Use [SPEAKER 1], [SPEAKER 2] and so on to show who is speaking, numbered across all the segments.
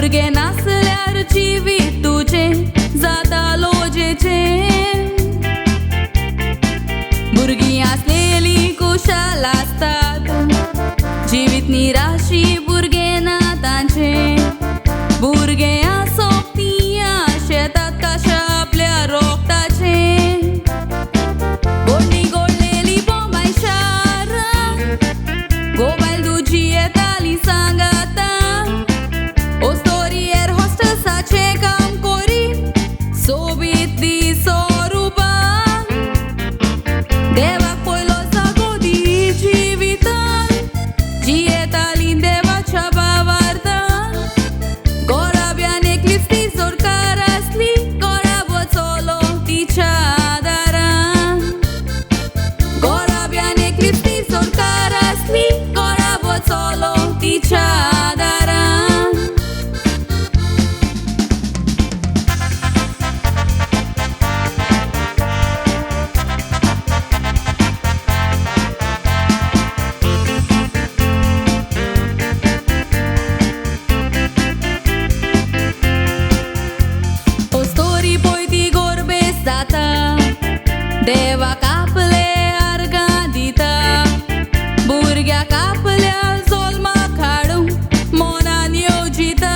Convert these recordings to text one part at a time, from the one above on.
[SPEAKER 1] भुरगें नासल्यार जिवीत तुजें जाता लोजेचें. भुरगीं आसलेलीं खुशाल आसतात, जिवीत निराशी भुरगें ना तांचें. भुरगें आसप तीं शेतात काशा आपल्या रोगताचें. गोडणी गोडलेली बोंबाय शारां गोबायल तुजी येताली सांगाता. ओस्तोरी एअर हॉस्टेसाचें काम कोरी सोबीत दिसो रुपान. देवाक पयलो जागो दी जिवितान, जियेताली देवाच्या भावार्थान. गोराब्यान एकलीच ती जोडकार आसली, गोराबो चलो तिच्या आदारान. गोराब्यान एकलीच ती जोडकार आसली, गोराबो चलो तिच्या आदारान. ओस्तोरी पळय ती गोरबेस जाता, देवाक आपले आर्गां दिता. भुरग्याक आपल्या जल्माक हाडूंक मनान येवजिता.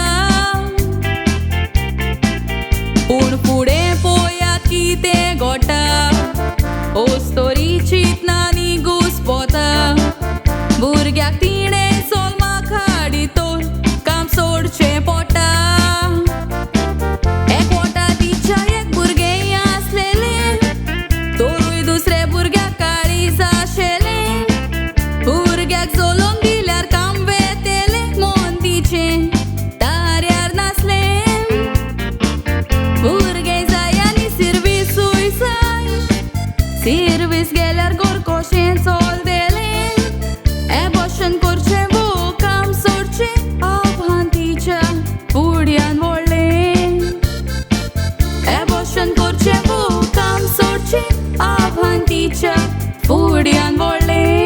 [SPEAKER 1] पूण फुडें पळयात कितें घडटा, ओस्तोरी चिंतनांनी घुस्पता. भुरग्याक तिणें जल्माक हाडितोर काम सोडचें पडटा. एकवटा तिच्या एक भुरगें आसलेलें, तोरूय दुसरे भुरग्याक काळीज आशिल्लें. भुरग्याक चलोवन दिल्यार काम वेतेलें, मन तिचें ताऱ्यार नासलें. भुरगें जाय आनी सिर्विसूय जाय, सिर्वीस गेल्यार गोर कशें चलतलें. एबॉर्शन करचें वो काम सोडचें, आव्हान तिच्या फुड्यान व्हडलें. एबॉर्शन करचें वो काम सोडचें, आव्हान तिच्या फुड्यान व्हडलें.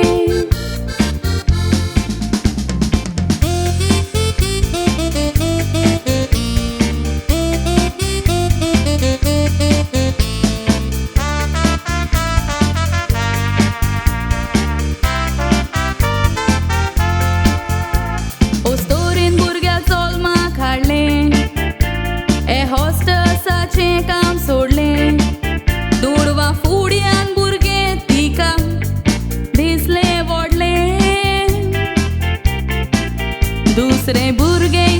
[SPEAKER 1] ओस्तोरीन भुरग्याक जल्माक हाडलें, ए हॉस्टसाचें काम सोडलें. दुडवां फुड्यान भुरगें तिका दिसलें व्हडलें. दुसरें भुरगें